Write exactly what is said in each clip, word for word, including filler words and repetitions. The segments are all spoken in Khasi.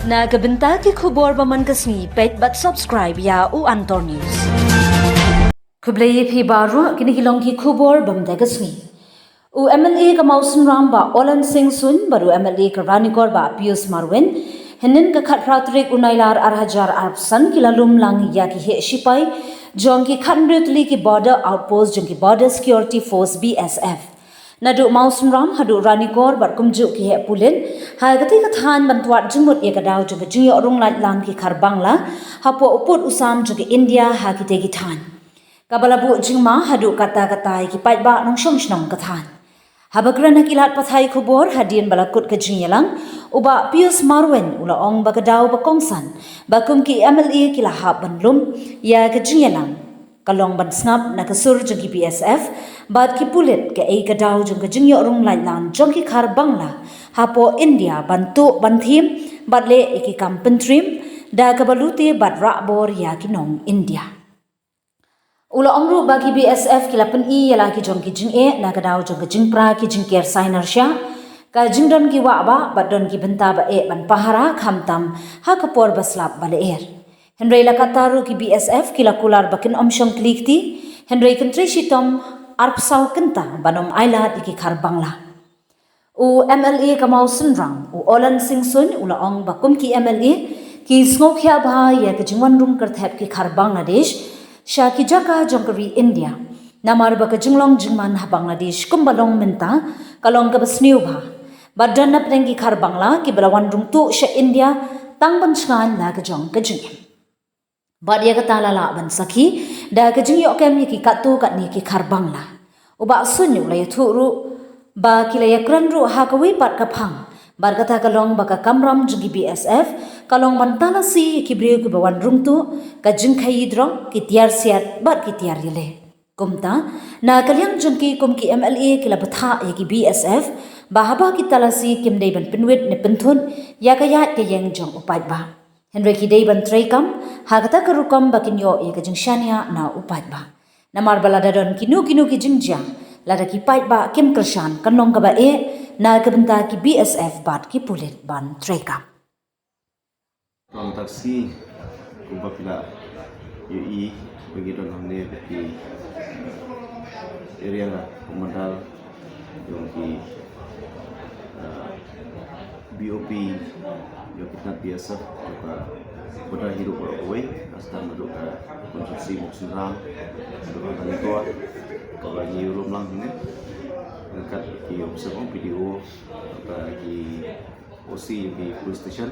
Na ka bynta ki khubor ba man ka sngi, peit bad subscribe ïa u Antor News. Khublei ïa phi baroh, kine ki long ki khubor ba man ka sngi. U M L A ka Mawsynram Bah Olen Singh Suin bad u M L A ka Ranikor Bah Pius Marwin, hynnin ka khatphra tarik u Nailar arhajar arphew san, ki la lum lang ïa ki heh shipai jong ki khathynriew tylli ki border outpost jong ki Border Security Force, B S F. Naduh Mawsynram haduh Ranikor bad kumjuh ki heh pulit ha katei ka thaiñ ban twad jingmut ïa ka daw jong ka jingïoh rung laitlan ki khar Bangla hapoh u pud u sam jong ka India ha kitei ki thaiñ, kaba la buh jingma haduh katta katta ïa ki paidbah nongshong shnong ka thaiñ. Haba kren ha ki lad pathai khubor hadien ba la kut ka jingïalang, u Bah Pius Marwin u la ong ba ka daw ba kongsan ba kum ki M L A ki la hap ban lum ïa ka jingïalang ka long ban sngap na ka sur jong ki B S F bad ki pulit kaei ka daw jong ka jingïoh rung laitlan jong ki khar Bangla hapoh India ban tuh ban thiem bad leh ïa ki kam pyntriem da kaba lute bad rah bor ïa ki nong India. U la ong ruh ba ki B S F ki la pyni ïa la ki jong ki jingeh na ka daw jong ka jingpra ki jingker sainar sha ka jingdon ki wah bah bad don ki bynta ba eh ban pahara khamtam ha ka por ba slap ba lyer. Hynrei la katta ruh ki B S F ki la kular ba kin ym shong kli kti, hynrei kin trei shitom arphew saw kynta ban ym ailad ïa ki khar Bangla. U M L A ka Mawsynram, u Olen Singh Suin u la ong ba kum ki M L A ki sngewkhia bha ïa ka jingwan rung kyrthep ki khar Bangladesh sha ki jaka jong ka ri India, namar ba ka jinglong jingman ha Bangladesh kumba long mynta ka long kaba sniew bha. Bad don na pdeng ki khar Bangla kiba la wan rung tuh sha India tang ban shngaiñ la ka jong ka jingim. Bad ïa kata la lah ban sakhi da ka jingïoh kem ïa ki katto katne ki khar Bangla. U Bah Suin u la ïathuh ruh ba ki la ïakren ruh ha kawei pat ka phang, bad kata ka long ba ka kamram jong ki B S F ka long ban talasi ïa ki briew kiba wan rung tuh, ka jingkhaïi drok, ki tiar siat bad ki tiar ïaleh. Kumta, na ka liang jong ki kum ki M L A ki la bthah ïa ki B S F ba haba ki talasi kim dei ban pynwit ne pynthut ïa ka ïaid ka ïeng jong u paidbah, hynrei ki dei ban treikam ha kata ka rukom ba kin ïoh ïa ka jingshaniah na u paidbah. Namar ba lada don kino kino ki jingjia, lada ki paidbah kim kyrshan, kan long kaba eh na ka bynta ki B S F bad ki pulit ban treikam. Tang taxi kumba phi la ïohi ba ngi don hangne bad ki area commander jong ki, ah, B O P jong ki tnat B S F jong ka border hi ruh baroh kawei, ka start naduh ka constituency Mawsynram, naduh ka Ranikor, kaba ngi ïalum lang hangne ryngkat ki officer jong P D O, bad ki O C jong ki police station,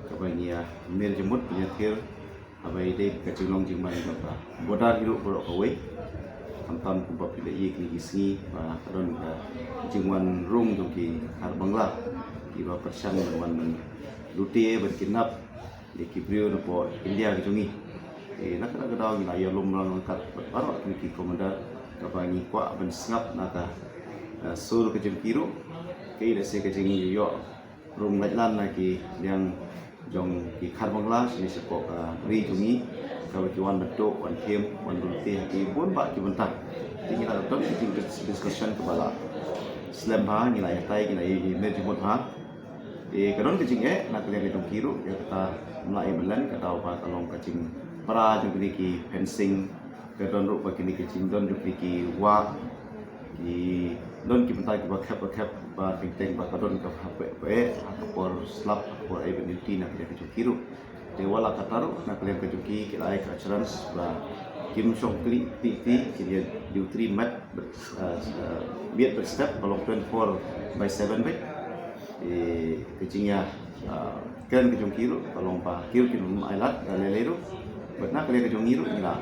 kaba ngi ïa mir jingmut, ngi ïa thir haba ïadei ka jinglong jingman jong ka border hi ruh baroh kawei. Khamtam kumba phi la ïohi kine ki sngi ba ka don ka jingwan rung jong ki khar Bangla kiba pyrshang ban wan ban lute ban kidnap ïa ki briew napoh India ka jong ngi. Eh, na kata ka daw ngi la ïalum lang ryngkat bad baroh kine ki commander kaba ngi kwah ban sngap na ka, eh, sur ka jong ki ruh. Kaei lehse ka jingïoh rung laitlan na ki liang jong ki khar Bangla shane shapoh ka ri jong ngi, kaba ki wan ban tuh, wan thiem, wan lute ha ki bun bah ki bynta. Te ngi la don ki jing discussion kaba la slem bha, ngi la ïatai, ngi la ïa mir jingmut bha. Te ka don ka jingeh na ka liang ka jong ki ruh, ïa kata ym lah ïa ban len, ka daw ba ka long ka jingpra jong kine ki fencing, ka don ruh ba kine ki jingdon jong kine ki wah, ki don ki bynta kiba khep ba khep, ba teng teng ba ka don ka hapdeng ba eh ha ka por slap, ha ka por ai ban duty na ka liang ka jong ki ruh. Te wat la katta ruh na ka liang ka jong ki, ki la ai ka assurance ba kim shong kli kti kti, kin ïa duty met bad, eh, eh, miet bad step, ba long twenty-four by seven bad, eh, ka jingïa, eh, kren ka jong ki ruh ka long ba ki ruh kin ym ailad da lei lei ruh. Bad na ka liang ka jong ngi ruh ngi la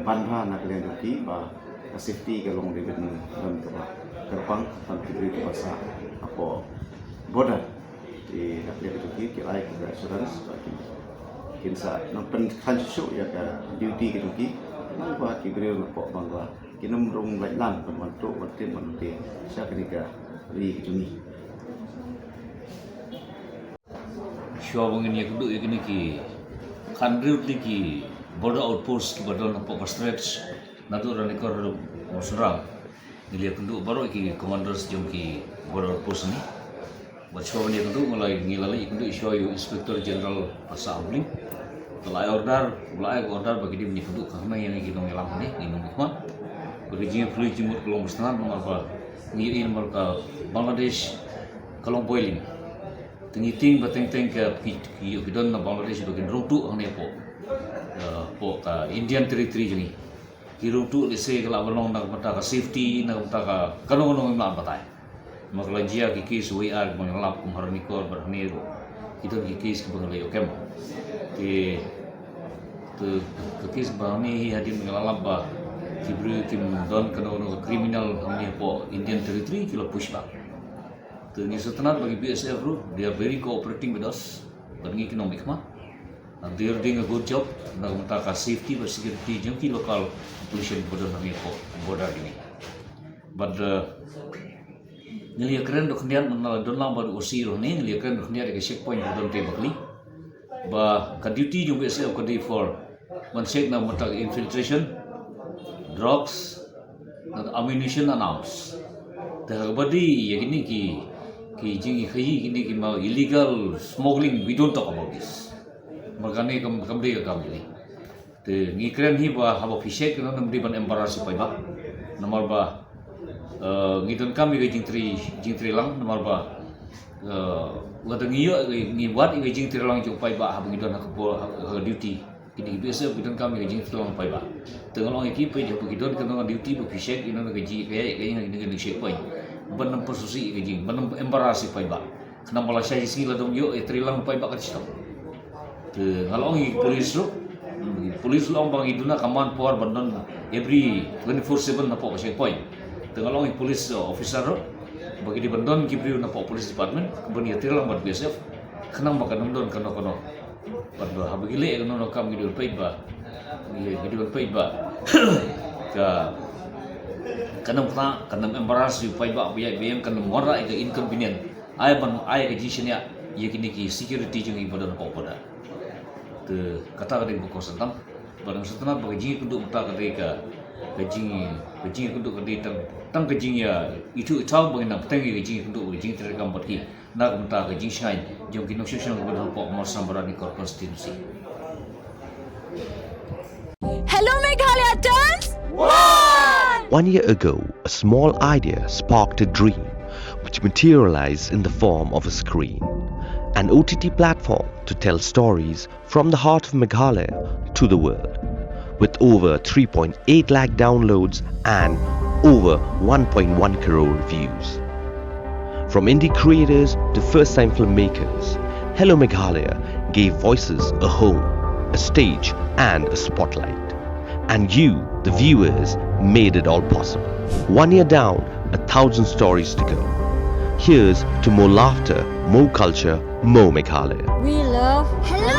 ban bha na ka liang jong ki ba ka safety ka long dei ban don kaba kyrpang, tang ki briew kiba sah hapoh border. Te na ka liang ka jong ki ki ai ka assurance ba kin, kin sa nang pynkhlaiñ shuh shuh ïa ka duty ka jong ki, namar ba ki briew napoh Bangla kin ym rung laitlan ban wan tuh wan thiem wan lute sha kane ka ri ka jong ngi. Shuwa ba ngin ïakynduh ïa kine ki khathynriew tylli ki border outpost kiba don hapoh ka stretch naduh Ranikor haduh Mawsynram, ngi la ïakynduh baroh ki commanders jong ki border outpost hangne. Shuwa ban ïakynduh, nga la, ngi la leit ïakynduh shuwa ïa u Inspector General Pasah Bling. Ka la ai order, u la ai order ba ki dei ban ïakynduh kane ïa ngi ki nongïalam hangne, ngi nongmihkhmat. Bad ka jingïaphylliew jingmut ka long ba sngewtynnat namar ba ngi ïohi namar ka Bangladesh ka long boiling. Te ngi tieng ba teng teng ka ki, ki, ki don na Bangladesh ba kin rung tuh hangne hapoh, eh, hapoh ka Indian Territory jong ngi. Ki rung tuh lehse ka lah ban long na ka bynta ka safety, na ka bynta ka kano kano ngim lah batai. Namar ka la jia ki case wei ar kiba ngi la lap kum ha Ranikor bad hangne ruh. Ki don ki case kiba ngi la ïoh kem. Te, te ka case ba hangne hi hadien ba ngi la lap ba ki briew kim don kano kano ka criminal hangne hapoh Indian Territory, ki la push back. Te ngi sngewtynnat ba ki B S F ruh, they are very cooperating with us. Bad ngi ki nongmihkhmat. And they are doing a good job na ka bynta ka safety bad security jong ki local population ba don hangne hapoh border jong ngi. Bad, eh, ngi la ïakren ruh khyndiat, ngi la don lang bad u O C ruh hangne, ngi la ïakren ruh khyndiat ïa ka checkpoint ba don te ba kli. Ba ka duty jong B S F ka dei for ban check na ka bynta ka infiltration, drugs, na ammunition and arms. Te haba dei ïa kine ki, ki jingkhaii kine ki ma illegal smuggling, we don't talk about this. Namar kane kam, kam dei ka kam jong ngi. Te ngi kren hi ba haba phi check kane ym dei ban embarrass ïa u paidbah. Namar ba, eh, ngi donkam ïa ka jingtrei, jingtrei lang namar ba, eh, lada ngi ïoh, ngi wad ïa ka jingtrei lang jong u paidbah haba ngi don ha ka por, ha, ha ka duty. Kine ki B S F ki donkam ïa ka jingtrei lang u paidbah. Te nga la ong ïa ki, peit haba ki don kane ka duty ba phi check ïa kane ka jing, ka ïa, ka ïa, ka ïa, ka ïa checkpoint. Ban ym pynsngewsih ïa ka jing, ban ym embarrass ïa u paidbah. Khnang ba lashai shisngi lada ym ïoh ïa trei lang u paidbah kan sdang. Te nga la ong ïa ki police ruh, hmm, police la ong ba ngi duna ka manpower ban don every twenty-four seven napoh ka checkpoint. Te nga la ong ïa ki police, uh, officer ruh ba ki dei ban don ki briew napoh police department ban ïatrei lang bad B S F. Khnang ba kan ym don kano kano. Bad ba haba ki leh kano kano kam ki dei ban peit ba, ki, ki dei ban peit ba ka, kan ym khlaiñ, kan ym embarrass ïa u paidbah ba ïaid ba ïeng, kan ym wanrah ïa ka inconvenient. Ai ban ai ka jingshaniah ïa kine ki security jong ngi ba don hapoh border. Te kata ka dei ba kongsan tam. Bad nga sngewtynnat ba ka jingïakynduh mynta ka dei ka, ka jing, ka jingïakynduh ka dei tang, tang ka jingïa ithuh ithaw ba ngin nang bteng ïa ka jingïakynduh, ka jingtreikam bad ki na ka bynta ka jingshngaiñ jong ki nongshong shnong kiba don hapoh Mawsynram bad Ranikor constituency. Hello Meghalaya turns one. One year ago, a small idea sparked a dream which materialized in the form of a screen, an O T T platform to tell stories from the heart of Meghalaya to the world, with over three point eight lakh downloads and over one point one crore views. From indie creators to first time filmmakers, Hello Meghalaya gave voices a home, a stage, and a spotlight. And you, the viewers, made it all possible. One year down, a thousand stories to go. Here's to more laughter, more culture, more Meghalaya. We love Hello